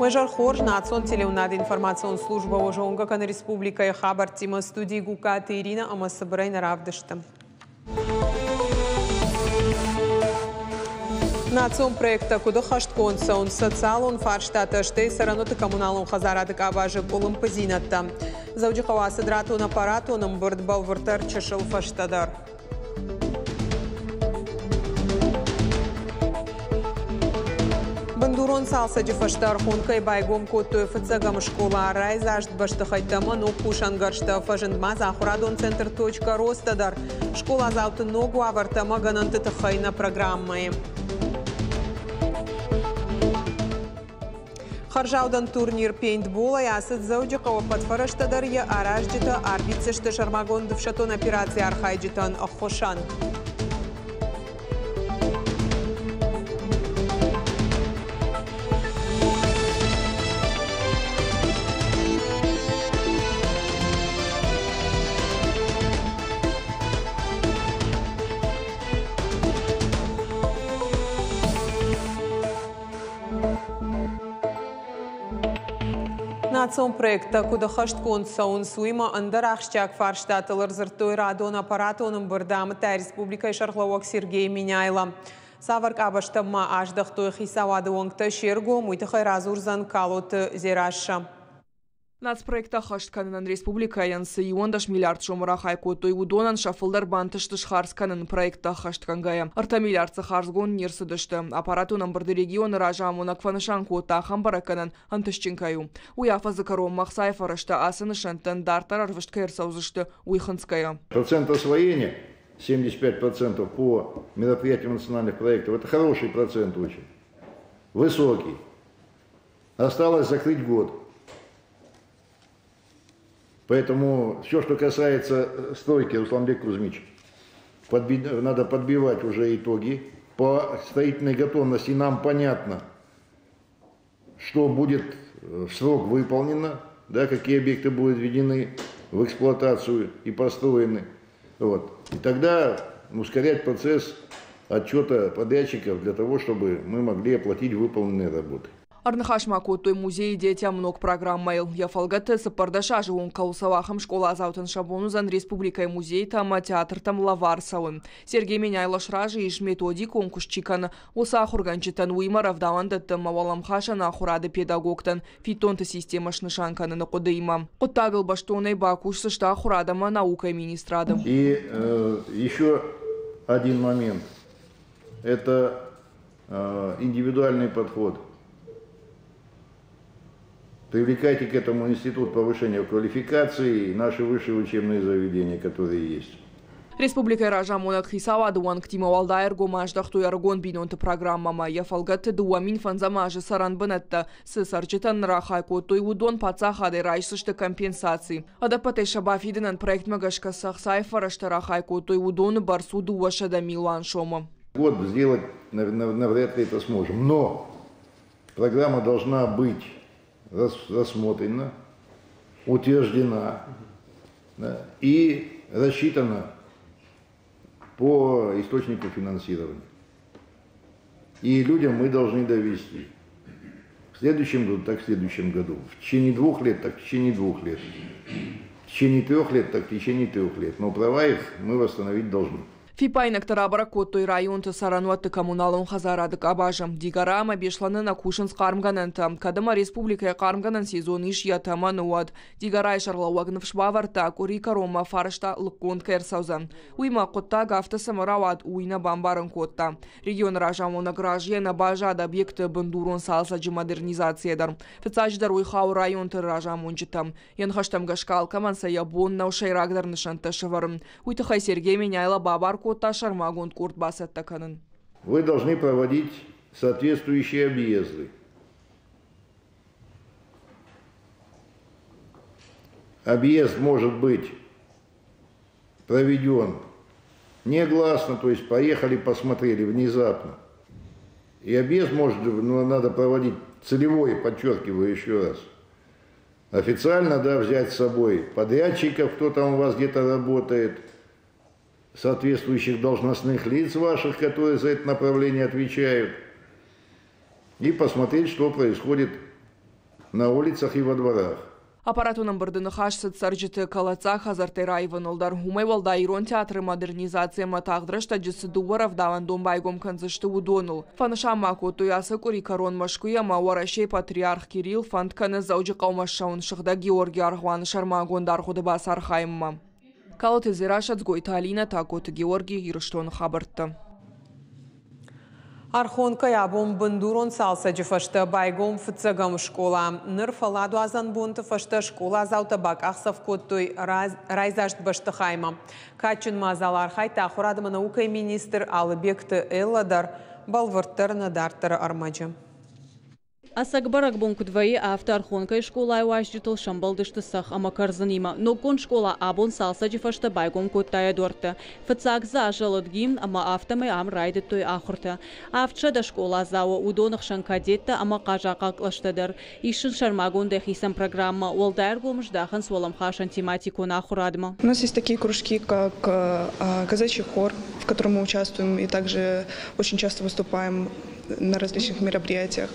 Уӕ зӕр хорз, национ телеуынады информацион службӕ уӕ зонгӕ кӕны республикӕйы хабӕрттимӕ, студийы Гугкаты Иринӕ ӕмӕ цыбырӕй нӕ равдысты. Национ проекттӕ куыд ӕххӕстгонд цӕуынц, социалон фарстатӕ, стӕй цӕрӕнуӕтты коммуналон хӕдзарады къабазы къуылымпыдзинӕдтӕ. Дзӕуджыхъӕуы ацыд ратон аппаратон ӕмбырд, бӕлвырддӕр чысыл фӕстӕдӕр. Бындурон цалцӕджы фӕстӕ Ӕрхонкӕй байгом кодтой фыццӕгӕм скъола. Райдзаст бӕстыхӕйттӕ ӕмӕ ног кусӕнгӕрзтӕ фӕзынд ма дзы ахуырадон центр «Точка роста» дӕр. Скъоладзауты ног уавӕртӕ ӕмӕ гӕнӕнты тыххӕй нӕ программӕйы. Хӕрзаудӕн турнир пейнтболӕй ацыд Дзӕуджыхъӕуы ӕппӕт фӕрӕзтӕ дӕр йӕ аразджытӕ арвитдзысты сӕрмагонд ӕфсӕддон операцийы архайджытӕн ӕххуысӕн. Национ проекттӕ куыд ӕххӕстгонд цӕуынц, уыимӕ ӕндӕр ахсджиаг фарстатыл ӕрдзырдтой радон аппаратон ӕмбырды, амыдта республикӕйы сӕргълӕууӕг Сергей Меняйло. Цавӕр къабӕзтӕм ма аздӕхтой хицауады уӕнгтӕ се ргом, уый тыххӕй радзурдзӕн Калоты Дзерассӕ. Нацпроекттӕ ӕххӕст кӕнынӕн республикӕйӕн цы 11 миллиард сомы рахай кодтой, уыдонӕн сӕ фылдӕр бантыст схардз кӕнын проекттӕ ӕххӕстгӕнгӕйӕ. 3 миллиард дзы хардзгонд не рцыдысты. Аппаратон ӕмбырды регионы разамонӕг фӕнысан кодта, ахӕм бӕрӕггӕнӕн ӕнтыстджын кӕй у. Уый афӕдзы кӕронмӕ ӕхцайы фӕрӕзтӕ ацы нысӕнттӕн дарддӕр ӕрвыст кӕй ӕрцӕудзысты, уый хынцгӕйӕ. Процент освоения 75% по мероприятиям национальных проектов – это хороший процент очень, высокий. Осталось закрыть год. Поэтому все, что касается стройки, Русланбек Кузьмич, надо подбивать уже итоги. По строительной готовности нам понятно, что будет в срок выполнено, да, какие объекты будут введены в эксплуатацию и построены. Вот. И тогда ускорять процесс отчета подрядчиков для того, чтобы мы могли оплатить выполненные работы. Ӕрныхас ма кодтой музейы детям ног программӕйыл. Йӕ фӕлгӕты 14 азы онг кӕуыл цӕуы, ахӕм скъоладзаутӕн сӕ бон уыдзӕн республикӕйы музейтӕ ӕмӕ театртӕм лӕвар цӕуын. Сергей Меняйло сразы ис, методикон куыст чи кӕны, уыцы ахуыргӕнджытӕн, уыимӕ рӕвдауӕндӕтты ӕмӕ уӕлӕмхасӕн ахуырады педагогтӕн фиддонты системӕ снысан кӕныны хъуыдыимӕ. Хъуыддагыл бӕстонӕй бакусдзысты ахуырад ӕмӕ наукӕйы министрады. И еще один момент. Это индивидуальный подход. Привлекайте к этому институт повышения квалификации и наши высшие учебные заведения, которые есть. Республикӕйы разамонӕг хицауады уӕнгтимӕ уӕлдай ӕргом аздӕхтой ӕрыгон бинонты программӕмӕ. Йӕ фӕлгӕтты 2005 азы цӕрӕнбынӕттӕ цы цӕрджытӕн рахай кодтой, уыдон паддзахадӕй райсдзысты компенсаци. Ӕдӕппӕтӕй сӕ бафидынӕн проектмӕ гӕсгӕ цы ӕхцайы фӕрӕзтӕ рахай кодтой, уыдоны бӕрц у 200 милуан сомы. Год сделать навряд ли это сможем, но программа должна быть рассмотрена, утверждена, да, и рассчитана по источнику финансирования. И людям мы должны довести. В следующем году, так в следующем году. В течение 2 лет, так в течение 2 лет. В течение 3 лет, так в течение 3 лет. Но права их мы восстановить должны. Фиппаинӕгтӕ рабӕрӕг кодтой районты цӕрӕнуӕтты коммуналон хӕдзарады къабазы. Дигора ӕмӕ Беслӕны нӕ кусынц хъармгӕнӕнтӕ. Кӕд ӕмӕ республикӕйы хъармгӕнӕн сезон ис йӕ тӕмӕны, уӕд Дигорайы сӕргълӕууӕг ныфс бавӕрдта, къуыри кӕронмӕ фарста лыггонд кӕй ӕрцӕудзӕн. Уыимӕ хъуыддаг афтӕ цӕмӕ рауад, уый нӕ бамбарын кодта. Регионы разамонӕг разыйӕ нӕ баззад объекты бындурон цалцӕджы модернизацийӕ дӕр. Фыццаджыдӕр уый хауы районты разамонджытӕм. Йӕ ныхӕстӕм гӕсгӕ алкӕмӕн сӕ йӕ бон нӕу сӕйрагдӕр нысӕнттӕ сӕвӕрын. Уый тыххӕй Сергей Меняйло бабар кодта сӕрмагонд къорд бацӕттӕ кӕнын. Вы должны проводить соответствующие объезды. Объезд может быть проведен негласно, то есть поехали, посмотрели внезапно. И объезд надо проводить целевой, подчеркиваю еще раз. Официально, да, взять с собой подрядчиков, кто там у вас где-то работает, соответствующих должностных лиц ваших, которые за это направление отвечают, и посмотреть, что происходит на улицах и во дворах. Аппаратон ӕмбырды ныхас цыд цӕрджыты кӕлӕддзаг хӕдзӕрттӕй раивыныл дӕр. Уымӕй уӕлдай Ирон театры модернизаци ӕмӕ тагъд рӕстӕджы цы дыууӕ рӕвдауӕндон байгом кӕндзысты, уыдоныл. Фӕнысан ма кодтой, ацы къуыри кӕрон Мӕскуыйы ӕмӕ Уӕрӕсейы патриарх Кирилл фӕнд кӕны Дзӕуджыхъӕумӕ ссӕуын Сыгъдӕг Георгийы аргъуаны сӕрмагонд аргъуыды бацархайынмӕ. Калоты Дзерассӕ, Дзгойты Алинӕ, Такоты Георги, Ирыстоны хабӕрттӕ. Архонкӕйы абон бындурон цалцӕджы фӕстӕ байгом фыццӕгӕм скъола. Ныр фӕлладуадзӕн бонты фӕстӕ скъоладзаутӕ бакъахдзӕф кодтой райдзаст бӕстыхаймӕ. Кадджын мадзалы архайдта ахуырад ӕмӕ наукӕйы министр Алыбегты Элла дӕр, бӕлвырддӕр нӕ дарддӕры ӕрмӕджы. Ӕцӕг бӕрӕгбон куыд вӕййы, афтӕ Архонкӕйы скъолайы уазджытыл сӕмбӕлдысты цӕхх ӕмӕ кӕрдзынимӕ. Ноггонд скъола абон цалцӕджы фӕстӕ байгом кодта йӕ дуӕрттӕ. Фыццаг дзы азӕлыд гимн ӕмӕ афтӕмӕй ам райдыдтой ахуыртӕ. 700 скъоладзауы, уыдоны хсӕн кадеттӕ ӕмӕ хъазахъаг кълӕстӕ дӕр. Ис сын сӕрмагондӕй хицӕн программӕ, уӕлдай ӕргом здахынц уӕлӕмхасӕн тематикон ахуырадмӕ. У нас есть такие кружки, как казачий хор, в котором мы участвуем и также очень часто выступаем на различных мероприятиях.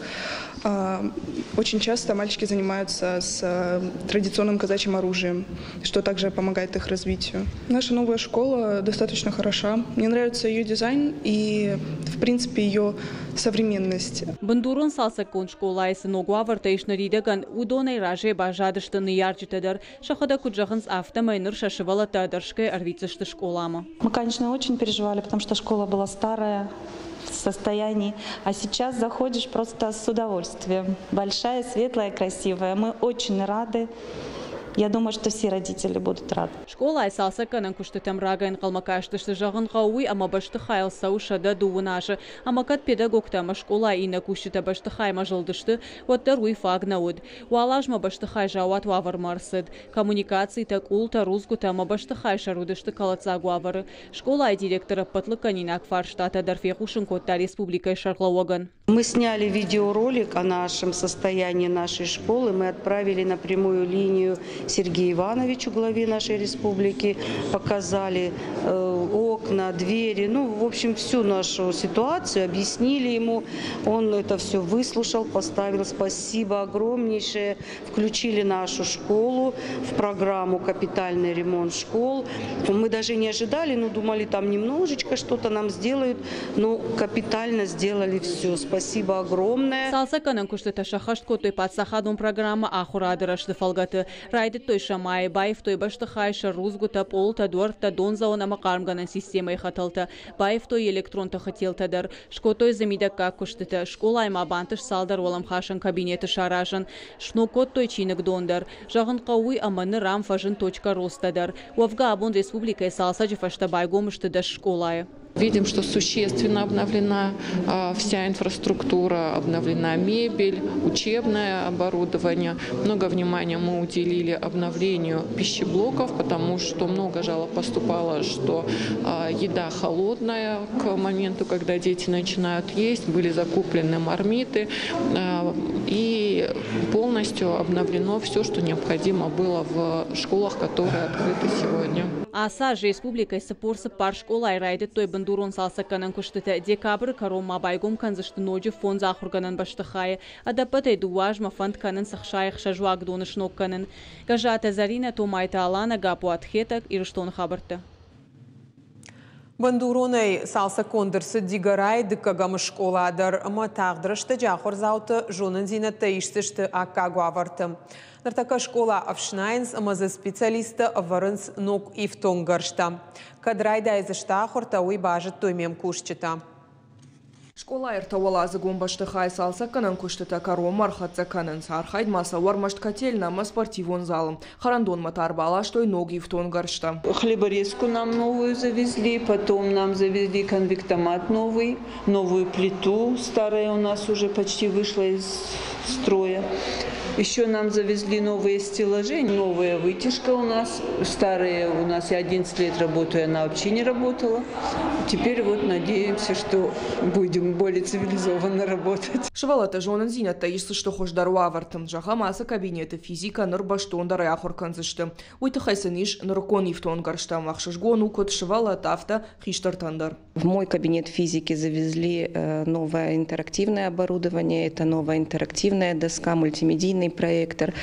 Очень часто мальчики занимаются с традиционным казачьим оружием, что также помогает их развитию. Наша новая школа достаточно хороша. Мне нравится ее дизайн и, в принципе, ее современность. Бындурон цалцӕггонд скъолайы цы ног уавӕртӕ ис ныридӕгӕн, уыдонӕй разӕй баззадысты ныййарджытӕ дӕр. Сӕхӕдӕг куыд зӕгъынц, афтӕмӕй ныр сӕ сывӕллӕттӕ ӕдӕрсгӕ ӕрвитдзысты скъоламӕ. Мы, конечно, очень переживали, потому что школа была старая, в состоянии. А сейчас заходишь просто с удовольствием. Большая, светлая, красивая. Мы очень рады. Я думаю, что все родители будут рады. Скъолайы цалцӕггӕнӕн куыстытӕм рагӕй ӕнхъӕлмӕ кастысты. Зӕгъын хъӕуы уый, ӕмӕ бӕстыхайыл цӕуы 120 азы. Ӕмӕ кӕд педагогтӕ ӕмӕ скъолайы иннӕ кусджытӕ бӕстыхаймӕ зылдысты, уӕддӕр уый фаг нӕ уыд. Уал азмӕ бӕстыхай заууат уавӕрмӕ ӕрцыд. Коммуникацитӕ, къултӕ, рудзгуытӕ ӕмӕ бӕстыхайы сӕр уыдысты кӕлӕддзаг уавӕры. Скъолайы директор ӕппӕт лыггӕнинаг фарстатӕ дӕр фехъусын кодта республикӕйы сӕргълӕууӕгӕн. Мы сняли видеоролик о нашем состоянии нашей школы. Мы отправили на прямую линию Сергею Ивановичу, главе нашей республики, показали окна, двери, ну, в общем, всю нашу ситуацию объяснили ему. Он это все выслушал, поставил спасибо огромнейшее. Включили нашу школу в программу «Капитальный ремонт школ». Мы даже не ожидали, но думали, там немножечко что-то нам сделают, но капитально сделали все. Спасибо огромное. Цалцӕггӕнӕн куыстытӕ сӕххӕст кодтой паддзахадон программӕ «Ахуырады рӕзты» фӕлгӕты. Райдыдтой сӕ майы, баивтой бӕстыхайы сӕр, рудзгуытӕ, пъолтӕ, дуӕрттӕ, дондзӕуӕн ӕмӕ хъармгӕнӕн системӕйы хӕтӕлтӕ. Баивтой электрон тыхы телтӕ дӕр. Скодтой дзы мидӕггаг куыстытӕ. Скъолайы ма бантыст цалдӕр уӕлӕмхасӕн кабинеты саразын. Сног кодтой чиныгдон дӕр. Зӕгъын хъӕуы уый, ӕмӕ ныр ам фӕзынд «Точка роста» дӕр. Уӕвгӕ абон республикӕйы цалцӕджы фӕстӕ байгом сты 10 скъолайы. Видим, что существенно обновлена вся инфраструктура, обновлена мебель, учебное оборудование. Много внимания мы уделили обновлению пищеблоков, потому что много жалоб поступало, что еда холодная к моменту, когда дети начинают есть. Были закуплены мармиты и полностью обновлено все, что необходимо было в школах, которые открыты сегодня. Ацы аз республикӕйы 44 скъолайы райдыдтой бындурон цалцӕггӕнӕн куыстытӕ. Декабры кӕронмӕ байгом кӕндзысты ноджы фондз ахуыргӕнӕн бӕстыхайы. Ӕдӕппӕтӕй 2 азмӕ фӕнд кӕнынц 66 уагдоны сног кӕнын. Гӕззаты Зӕринӕ, Томайты Алана, Гаппуаты Хетӕг, Ирыстоны хабӕрттӕ. Бындуронӕй цалцӕггонд ӕрцыд Дигорайы дыккӕгӕм скъола дӕр ӕмӕ тагъд рӕстӕджы ахуырдзауты зонындзинӕдтӕ исдзысты аккаг уавӕрты. Ныртӕккӕ скъола ӕфснайынц ӕмӕ дзы специалисттӕ ӕвӕрынц ног ифтонггӕрзтӕ. Кӕд райдайдзысты ахуыртӕ, уый базыдтой ме мкусджытӕ. Скъолайы ӕртӕуӕладзыгон бӕстыхайы цалцӕггӕнӕн куыстытӕ кӕронмӕ ӕрхӕццӕ кӕнынц. Архайд ма цӕуы ӕрмӕст котельнӕ ӕмӕ спортивон залы. Хӕрӕндонмӕ та ӕрбаластой ног ифтонггӕрзтӕ. Хлеборезку нам новую завезли, потом нам завезли конвектомат новый, новую плиту, старая у нас уже почти вышла из строя. Еще нам завезли новые стеллажи, новая вытяжка у нас. Старая у нас, я 11 лет работаю, она вообще не работала. Теперь вот надеемся, что будем более цивилизованно работать. Сывӕллӕттӕ зонындзинӕдтӕ исдзысты хуыздӕр уавӕрты. Зӕгъӕм, ацы кабинеты физикӕ ныр бӕстондӕрӕй ахуыр кӕндзысты. Уый тыххӕй сын ис нырыккон ифтонггӕрзтӕ. Ӕхсызгон у куыд сывӕллӕттӕ, афтӕ хистӕртӕн дӕр. В мой кабинет физики завезли новое интерактивное оборудование. Это новая интерактивная доска, мультимедийная. мультимедийный проектор.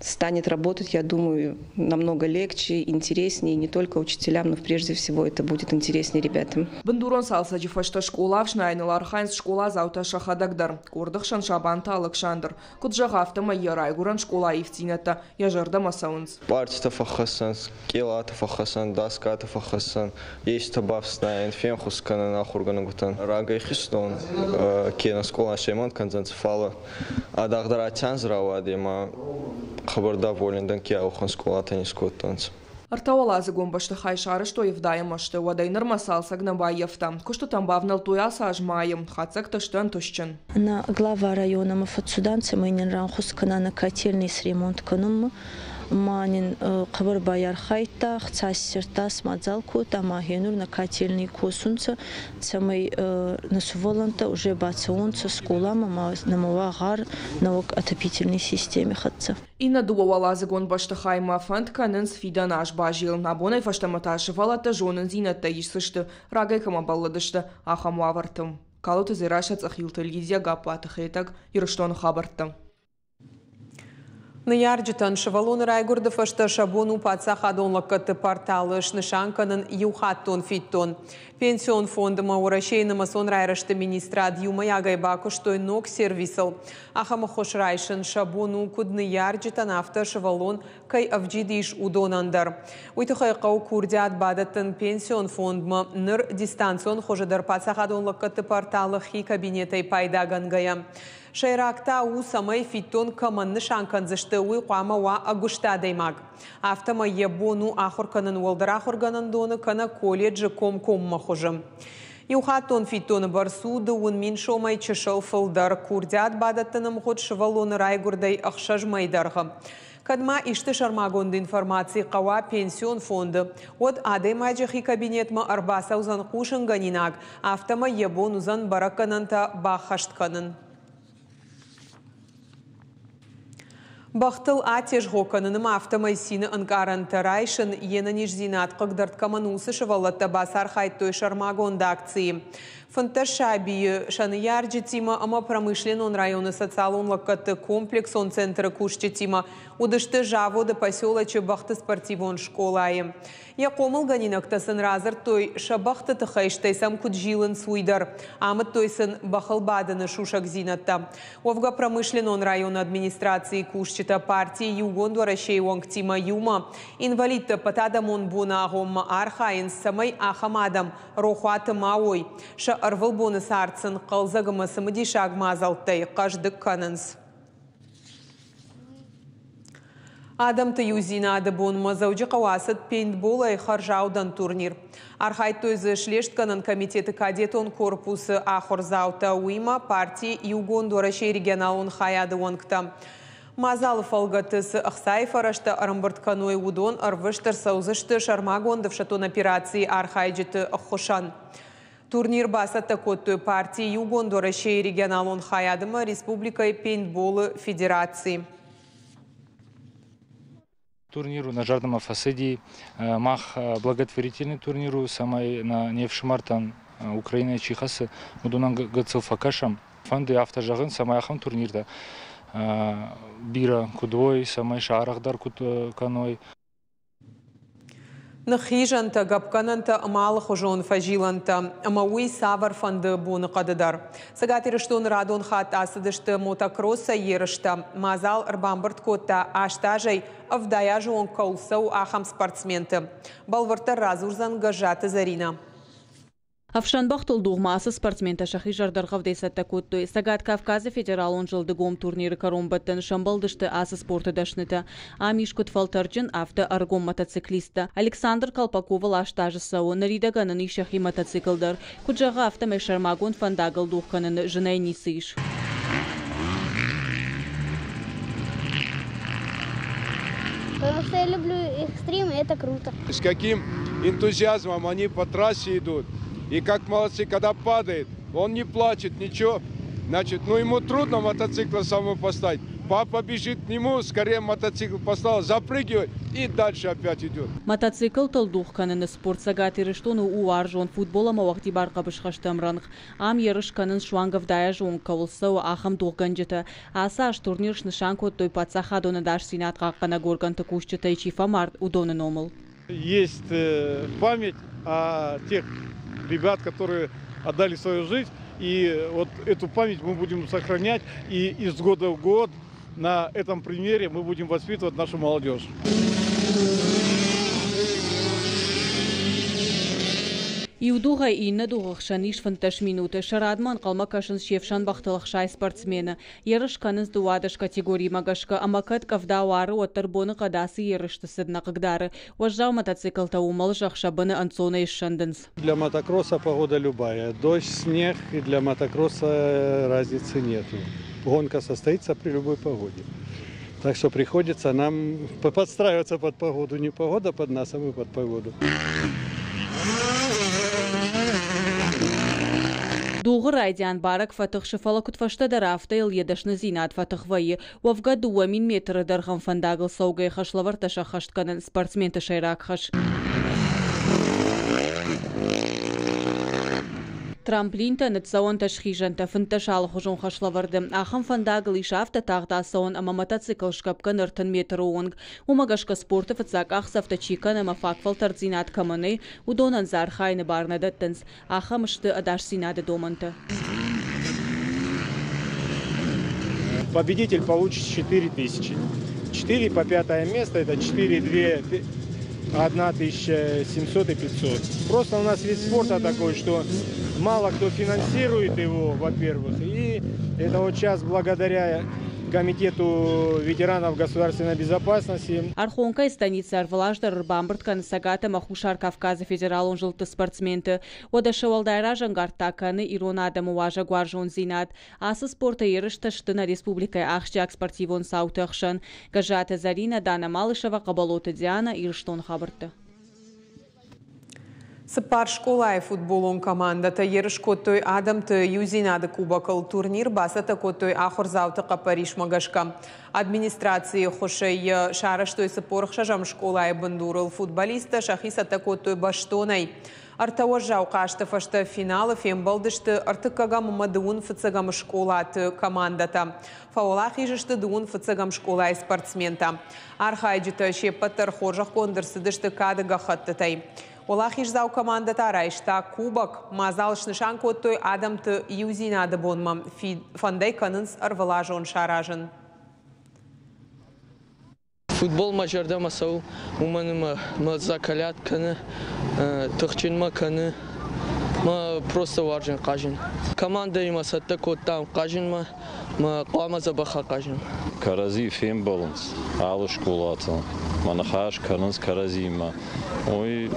Станет работать, я думаю, намного легче, интереснее не только учителям, но прежде всего это будет интереснее ребятам. Бындурон цалцӕджы фӕстӕ скъола ӕфснайыныл архайынц скъоладзаутӕ сӕхӕдӕг дӕр. Къорды хсӕн Сабанты Алыксандр. Куыд зӕгъы, афтӕмӕй йӕ райгуырӕн скъолайы ивддзинӕдтӕ йӕ зӕрдӕмӕ цӕуынц. Партитӕ фӕххӕссӕн, скъелатӕ фӕххӕссӕн, доскатӕ фӕххӕссӕн, естӕ бафснайӕн, фенхус кӕнӕн ахургӕнӕгутӕн. Рагӕй хизтон, кенӕ скъола сремонт кӕндзӕнцӕ, фал айдагъдӕр аци анз рауадӕй ӕма хъӕбӕр доволен дӕн, ке ауӕхӕн скъолатӕ искодтонцӕ. Ӕртӕуӕладзыгон бӕстыхай сарӕзтой 70-ӕм азты, уӕдӕй нырмӕ цалцӕг нӕ баййӕфта. Куыстытӕм бавнӕлдтой ацы аз майы, хатдзӕгтӕ сты ӕнтыстджын. Нӕ глава районамӕ фӕццудӕнцӕ ма нин ранхус кӕна нӕ котельный сремонт кӕнунмӕ. Ма нин хъӕбӕр байархайдта, ӕхца иссердта, смадзал кодта, ма гъенур нӕ котельный косунцӕ, цӕмӕй нӕ сувӕллӕнттӕ уже бацӕуонцӕ скъоламӕ ма нӕмӕ уа гъар нӕуӕг отопительный системи хӕццӕ. Иннӕ дыууӕуӕладзыгон бӕстыхаймӕ фӕнд кӕнынц фидӕн аз базилын. Абонӕй фӕстӕмӕ та сывӕллӕттӕ зонындзинӕдтӕ исдзысты, рагӕй кӕмӕ бӕллыдысты, ахӕм уавӕрты. Калоты Дзерассӕ, Цъӕхилты Лидия, Гаппаты Хетӕг, Ирыстоны хабӕрттӕ. Ныййарджытӕн сывӕллоны райгуырды фӕстӕ сӕ бон у паддзахадон лӕггӕдты порталы снысан кӕнын иухаттон фиддон. Пенсион фонд ӕмӕ Уӕрӕсейы нымӕцон райрӕзты министрад иумӕйагӕй бакуыстой ног сервисыл. Ахӕм ӕххуыс райсын сӕ бон у куыд ныййарджытӕн, афтӕ сывӕллон кӕй ӕвджид ис, уыдонӕн дӕр. Уый тыххӕй хъӕуы курдиат бадӕттын пенсион фондмӕ ныр дистанцион хуызы дӕр паддзахадон лӕггӕдты порталы хи кабинетӕй пайдагӕнгӕйӕ. Сӕйраг та у, цӕмӕй фиддон кӕмӕн нысан кӕндзысты, уый хъуамӕ уа ӕгуыст адӕймаг. Афтӕмӕй йӕ бон у ахуыр кӕнын уӕлдӕр ахуыргӕнӕндоны кӕнӕ колледжы комкоммӕ хуызы. Иухаттон фиддоны бӕрц у 10 000 сомӕй чысыл фылдӕр. Курдиат бадӕттыны мгъуыд сывӕллоны райгуырдӕй 6 мӕйы дӕргъы. Кӕд ма исты сӕрмагонд информаци хъӕуа пенсион фонды, уӕд адӕймаджы хи кабинетмӕ ӕрбацӕудзӕн хъусынгӕнинаг, афтӕмӕй йӕ бон уыдзӕн бӕрӕггӕнӕнтӕ баххӕст кӕнын. Бӕхтыл атезгъо кӕнын ӕмӕ афтӕмӕй цины ӕнкъарӕнтӕ райсын, йе нӕниздзинад хъыгдард кӕмӕн у, уыцы сывӕллӕттӕ бацархайдтой сӕрмагонд акцийы. 15 сабийы сӕ ныййарджытимӕ ӕмӕ промышленнон районы социалон лӕггӕдты комплексон центры кусджытимӕ уыдысты заводы поселочы бӕхты спортивон скъолайы. Йӕ хъомылгӕнинӕгтӕ сын радзырдтой сӕ бӕхты тыххӕй, стӕй сӕм куыд зилынц, уый дӕр. Амыдтой сын бӕхыл бадыны сусӕгдзинӕдтӕ. Уӕвгӕ промышленнон районы администрацийы кусджытӕ парти Иугонд Уӕрӕсейы уӕнгтимӕ иумӕ инвалидты ӕппӕтадӕмон боны агъоммӕ архайынц, цӕмӕй ахӕм адӕм рохуаты ма уой. Сӕ ӕрвылбоны цард сын хъӕлдзӕг ӕмӕ цымыдисаг мадзӕлттӕй хъӕздыг кӕнынц. Адӕмты иудзинады бонмӕ Дзӕуджыхъӕуы ацыд пейнтболӕй хӕрзаудӕн турнир. Архайдтой дзы слестгӕнӕн комитеты кадетон корпусы ахуырдзаутӕ, уыимӕ парти Иугонд Уӕрӕсейы регионалон хайады уӕнгтӕ. Мадзалы фӕлгӕты цы ӕхцайы фӕрӕзтӕ ӕрӕмбырд кӕной, уыдон ӕрвыст ӕрцӕудзысты сӕрмагонд ӕфсӕддон операцийы архайджыты ӕххуысӕн. Турнир бацӕттӕ кодтой парти Иугонд Уӕрӕсейы регионалон хайад ӕмӕ республикӕйы пейнтболы федераци. Турнир нӕ зӕрдӕмӕ фӕцыди. Мах благотворительный турнир у, цӕмӕй нӕ не фсымӕртӕн Украинӕйы чи хӕцы, уыдонӕн гыццыл фӕкӕсӕм. Фӕнды афтӕ зӕгъын, цӕмӕй ахӕм турниртӕ бирӕ куыд уой, цӕмӕй сӕ арӕхдӕр куыд кӕной. Ныххизӕнтӕ, гӕпгӕнӕнтӕ ӕмӕ алыхуызон фӕзилӕнтӕ. Ӕмӕ уый цавӕрфӕнды боныхъӕды дӕр. Цӕгат Ирыстоны радон хатт ацыдысты мотокроссӕй ерыстӕ. Мадзал ӕрбамбырд кодта 8 азӕй 70 азы онг кӕуыл цӕуы, ахӕм спортсменты. Бӕлвырддӕр радзурдзӕн Гӕззаты Зӕринӕ. Ӕфсӕнбӕхтыл дугъмӕ ацы спортсментӕ сӕхи зӕрдӕргъӕвдӕй цӕттӕ кодтой. Цӕгат Кавказы федералон зылды гом турниры кӕронбӕттӕны сӕмбӕлдысты ацы спорты дӕснытӕ. Ам ис куыд фӕлтӕрджын, афтӕ ӕрыгон мотоциклисттӕ. Александр Колпаковыл 8 азы цӕуы, ныридӕгӕн ын ис йӕхи мотоцикл дӕр. Куыд зӕгъы, афтӕмӕй сӕрмагонд фӕндагыл дугъ кӕныны зынӕй ницы ис. Потому что я люблю экстрим, и это круто. С каким энтузиазмом они по трассе идут. И как молодцы, когда падает, он не плачет, ничего. Значит, ну ему трудно мотоцикл самому поставить. Папа бежит к нему, скорее мотоцикл послал, запрыгивает и дальше опять идет. Мотоциклтыл дугъ кӕныны спорт Цӕгат Ирыстоны у уарзон, футбол ӕмӕ уӕгъдибар хъӕбысхӕсты ӕмрӕнхъ. Ам ерыс кӕнынц, суанг 70 азы онг кӕуыл цӕуы, ахӕм дугъгӕнджытӕ. Ацы аз турнир снысан кодтой, паддзахадон ӕдасдзинад хъахъхъӕнӕг органты кусджытӕй чи фӕмард, уыдоны номыл. Есть память о тех ребят, которые отдали свою жизнь. И вот эту память мы будем сохранять. И из года в год на этом примере мы будем воспитывать нашу молодежь. Иу дугъӕй иннӕ дугъы хсӕн ис 15 минуты. Сӕ радмӕ ӕнхъӕлмӕ кӕсынц се фсӕн бӕхтыл 60 спортсмены. Ерыс кӕнынц 12 категоримӕ гӕсгӕ, ӕмӕ кӕд къӕвда уары, уӕддӕр боныхъӕд ацы ерысты цыд нӕ хъыгдары. Уӕззау мотоциклтӕ уымӕл зӕхх сӕ быны ӕнцонӕй ссӕндынц. Для мотокросса погода любая. Дождь, снег, и для мотокросса разницы нету. Гонка состоится при любой погоде. Так что приходится нам подстраиваться под погоду. Не погода под нас, а мы под погоду. Дугъы райдиан барӕг фӕтыхсы, фӕлӕ куыд фӕстӕдӕр, афтӕ йыл йӕ дӕсныдзинад фӕтых вӕййы. Уӕвгӕ 2000 метры дӕргъӕн фӕндагыл цӕугӕйӕ хӕслӕвӕрдтӕ сӕххӕст кӕнын спортсменты сӕйраг хӕс. Трамплинтӕ, ныццӕуӕнтӕ, схизӕнтӕ, 15 алыхуызон хӕслӕвӕрды. Ахӕм фӕндагыл ис афтӕ тагъд ацӕуӕн, ӕмӕ мотоцикл сгӕпп кӕны 30 метры онг. Уымӕ гӕсгӕ спорты фыццаг къахдзӕфтӕ чи кӕны ӕмӕ фаг фӕлтӕрддзинад кӕмӕ нӕй, уыдонӕн дзы архайыны бар нӕ дӕттынц. Ахӕм сты ӕдасдзинады домӕнтӕ. Победитель получит 4000. 4 по 5 место это 4, 2, 1700 и 500. Просто у нас вид спорта такой, что мало кто финансирует его, во-первых. И это вот сейчас благодаря Комитету ветеранов государственной безопасности. Архонкӕйы станицӕ ӕрвылаз дӕр ӕрбамбырд кӕны Цӕгат ӕмӕ Хуссар Кавказы федералон зылдты спортсменты. Уӕдӕ сӕ уӕлдай разӕнгард та кӕны ирон адӕмы уазӕгуарзондзинад. Ацы спорты ерыстӕ сты нӕ республикӕйы ахсджиаг спортивон цауты ӕхсӕн. Гӕззаты Зӕринӕ, Дана Малышева, Хъӕбӕлоты Диана, Ирыстоны хабӕрттӕ. Цыппар скъолайы футболон командӕтӕ ерыс кодтой адӕмты иудзинады кубокыл. Турнир бацӕттӕ кодтой ахуырдзауты хъӕппӕрисмӕ гӕсгӕ. Администрацийы ӕххуысӕй йӕ сарӕзтой 46-ӕм скъолайы бындурыл. Футболисттӕ сӕхи цӕттӕ кодтой бӕстонӕй. Ӕртӕ уӕззау хъазты фӕстӕ финалы фембӕлдысты ӕртыккӕгӕм ӕмӕ дыууын фыццӕгӕм скъолаты командӕтӕ. Фӕуӕлахиз сты 21-ӕм скъолайы спортсментӕ. Архайджытӕ се ппӕт дӕр хорзӕхгонд ӕрцыдысты кады гӕххӕттытӕй. Уӕлахиздзау командӕ та райста кубок. Мадзал снысан кодтой адӕмты иудзинады бонмӕ. Фӕнд ӕй кӕнынц ӕрвылазон саразын. Футбол мӕ зӕрдӕмӕ цӕуы, уымӕн ӕмӕ мӕ закалят кӕны, тыхджын мӕ кӕны. Мӕ просто уарзын хъазын. Командӕимӕ цӕттӕ кодтам хъазынмӕ, мӕ хъуамӕ дзӕбӕх ахъазӕм. Кӕрӕдзи фембӕлынц алы скъолаты, мӕ ныхас кӕнынц кӕрӕдзиимӕ. Уый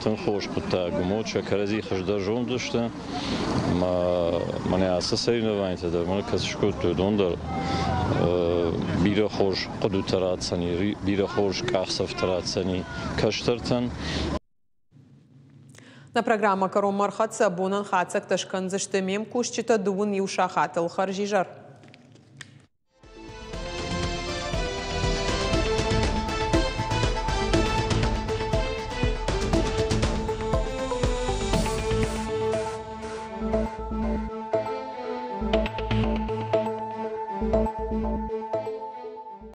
тынг хорз хъуыддаг у. Мод сӕ кӕрӕдзи хуыздӕр зондзысты. Мӕнӕ ацы соревнованиятӕ дӕр мӕнӕ кӕцы скодтой, уыдон дӕр бирӕ хорз хъуыдытӕ ратдзӕни, бирӕ хорз къахдзӕфтӕ ратдзӕни кӕстӕртӕн. Нӕ программӕ кӕронмӕ ӕрхӕццӕ. Бонӕн хатдзӕгтӕ скӕндзысты ме мкусджытӕ 21 сахатыл. Хӕрзизӕр.